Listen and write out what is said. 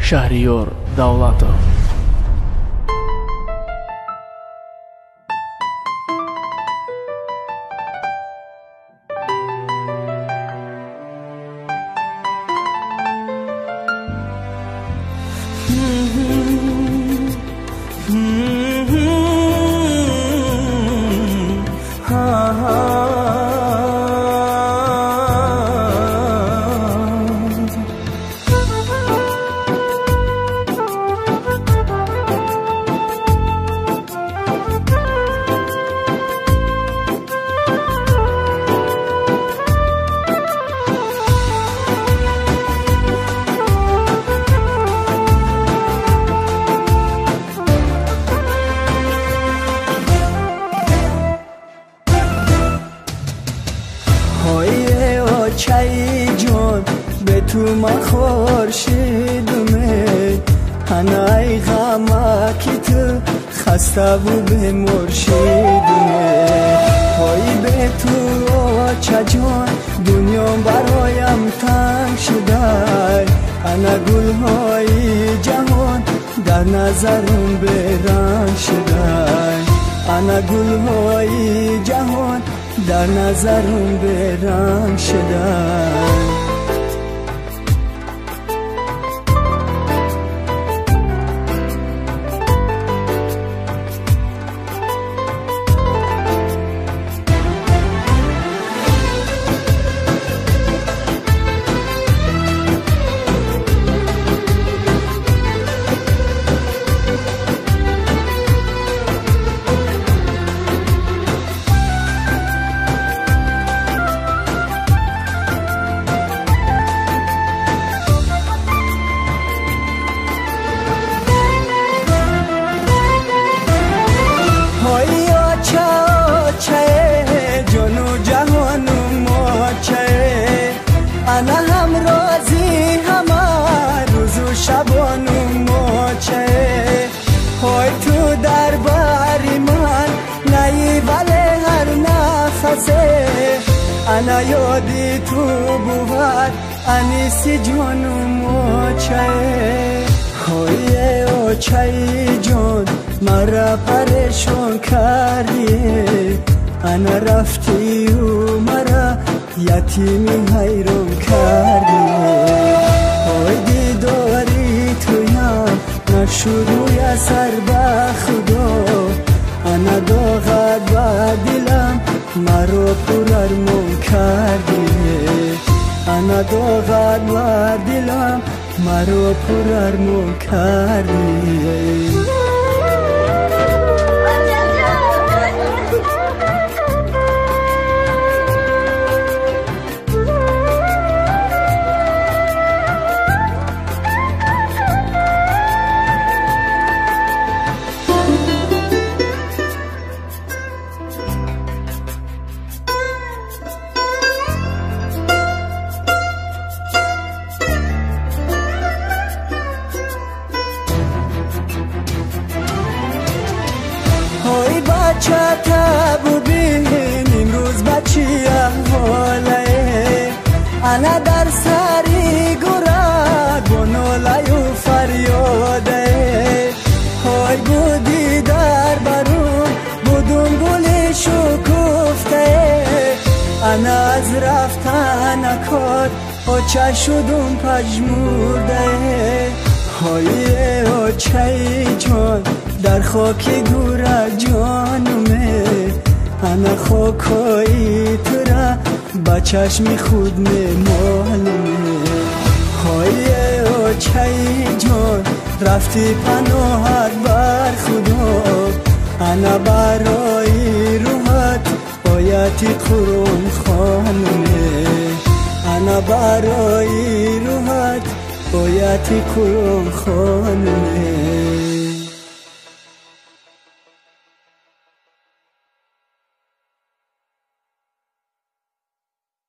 Шаҳриёр Давлатов. تو من خورشیدمه هنای غمکی تو خسته و به مرشیدمه پای به تو آچه جان دنیا برایم تنگ شده انا گلهای جهان در نظرم به رنگ شده انا گلهای جهان در نظرم به رنگ شده. انا یادی تو بود انیسی جانم آچه های آچه جان مرا پریشان کردی انا رفتی و مرا یتیمی حیران کردی های دیداری تویم نشد روی سر به خدا انا داغت به دلم مرا پر ارمان کردی انا داغت بر دلم مرا پر ارمان کردی. انا در سری گورد با نالای و فریاده های بودی در برون بودم گل شکفته انا از رفتن کار آچه شدم پژمرده های آچه جان در خاک گورد جانمه انا خاکای تو را با چشم خود میمالمه های آچه جان رفتی پناهت بر خدا انا برای روحت آیت قرآن خانمه انا برای روحت آیت قرآن خانمه.